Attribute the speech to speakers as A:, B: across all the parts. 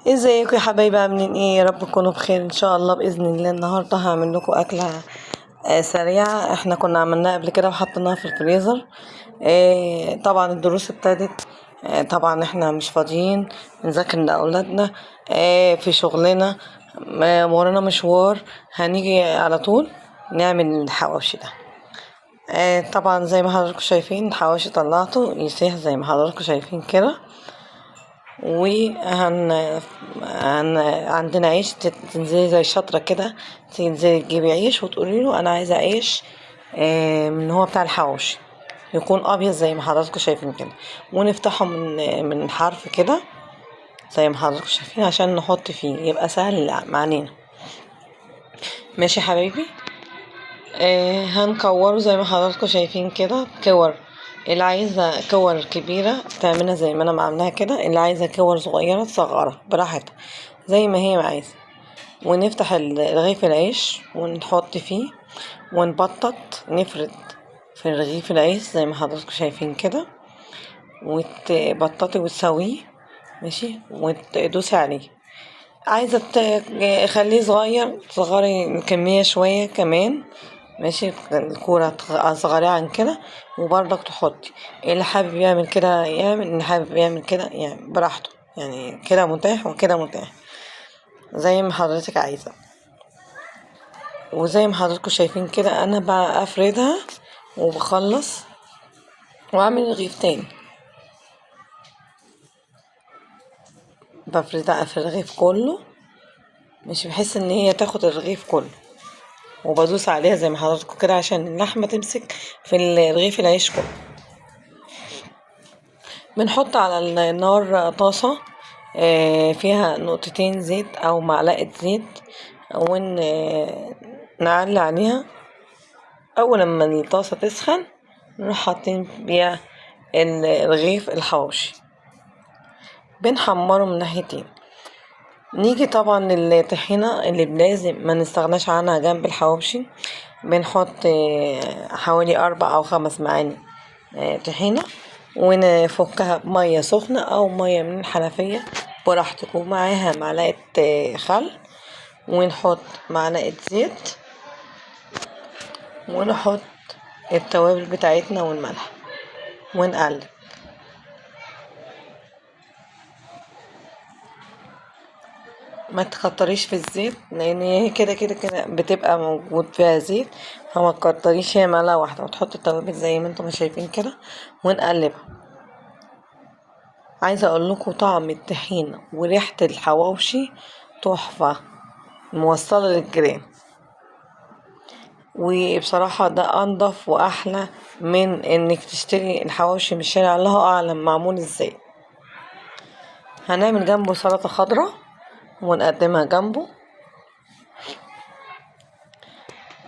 A: ازيكم يا حبايبي؟ عاملين ايه؟ يا رب تكونوا بخير ان شاء الله. باذن الله النهارده هعمل لكم اكله سريعة، احنا كنا عملناها قبل كده وحطيناها في الفريزر. طبعا الدروس ابتدت، طبعا احنا مش فاضيين نذاكر لاولادنا، في شغلنا، ورانا مشوار، هنيجي على طول نعمل الحواوشي ده. طبعا زي ما حضراتكم شايفين الحواوشي طلعته يسيح زي ما حضراتكم شايفين كده، وهن عندنا عيش، تنزلي زي شطرة كده، تنزلي تجيبي عيش وتقولي له انا عايزة عيش من هو بتاع الحواوشي، يكون ابيض زي ما حضراتكم شايفين كده، ونفتحه من حرف كده زي ما حضراتكم شايفين عشان نحط فيه، يبقى سهل معانا. ماشي يا حبايبي. هنكوره زي ما حضراتكم شايفين كده كور، اللي عايزه كور كبيرة تعملها زي ما انا عاملاها كده، اللي عايزه كور صغيرة تصغرها براحتها زي ما هي عايزه. ونفتح رغيف العيش ونحط فيه ونبطط، نفرد في رغيف العيش زي ما حضراتكم شايفين كده، وتبططي وتسويه ماشي، وتدوسي عليه. عايزه تخليه صغير تصغري الكمية شوية كمان ماشي، الكورة تصغريها عن كده، وبرضك تحطي. اللي حابب يعمل كده يعمل، اللي حابب يعمل كده يعني براحته، يعني كده متاح وكده متاح زي ما حضرتك عايزه. وزي ما حضراتكم شايفين كده انا بفردها وبخلص واعمل رغيف تاني، بفردها في الرغيف كله مش بحس ان هي تاخد الرغيف كله، وبدوس عليها زي ما حضراتكم كده عشان اللحمة تمسك في الرغيف العيش كله. بنحط على النار طاسه فيها نقطتين زيت او معلقه زيت، ونعلي عليها. اول لما الطاسه تسخن نروح حاطين بيها الرغيف الحواوشي، بنحمره من ناحيتين. نيجي طبعا للطحينه اللي لازم ما نستغناش عنها جنب الحواوشي، بنحط حوالي 4 أو 5 معالق طحينه، ونفكها بميه سخنة او مية من الحنفية براحتك، ومعاها معلقه خل، ونحط معلقه زيت، ونحط التوابل بتاعتنا والملح، ونقلب. ما تكتريش في الزيت لان هي كده كده كده بتبقى موجود فيها زيت، فما تكتريش، هي معلقه واحدة، وتحط التوابل زي ما انتم شايفين كده ونقلبها. عايزه اقول لكم طعم الطحينه وريحه الحواوشي تحفة، موصله للجيران، وبصراحة ده انضف واحلى من انك تشتري الحواوشي من الشارع، الله اعلم معمول ازاي. هنعمل جنبه سلطة خضراء ونقدمها جنبه.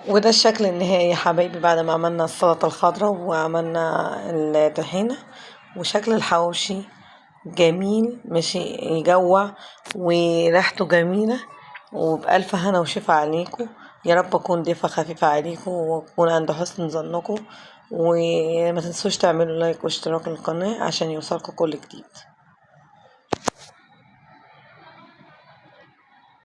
A: وده الشكل النهائي يا حبايبي بعد ما عملنا السلطة الخضراء وعملنا الطحينة، وشكل الحواوشي جميل ماشي يجوع، وريحته جميلة، وبألف هنا وشفا عليكم. يا رب اكون ضيفة خفيفة عليكم واكون عند حسن ظنكم، وما تنسوش تعملوا لايك واشتراك للقناة عشان يوصلكم كل جديد.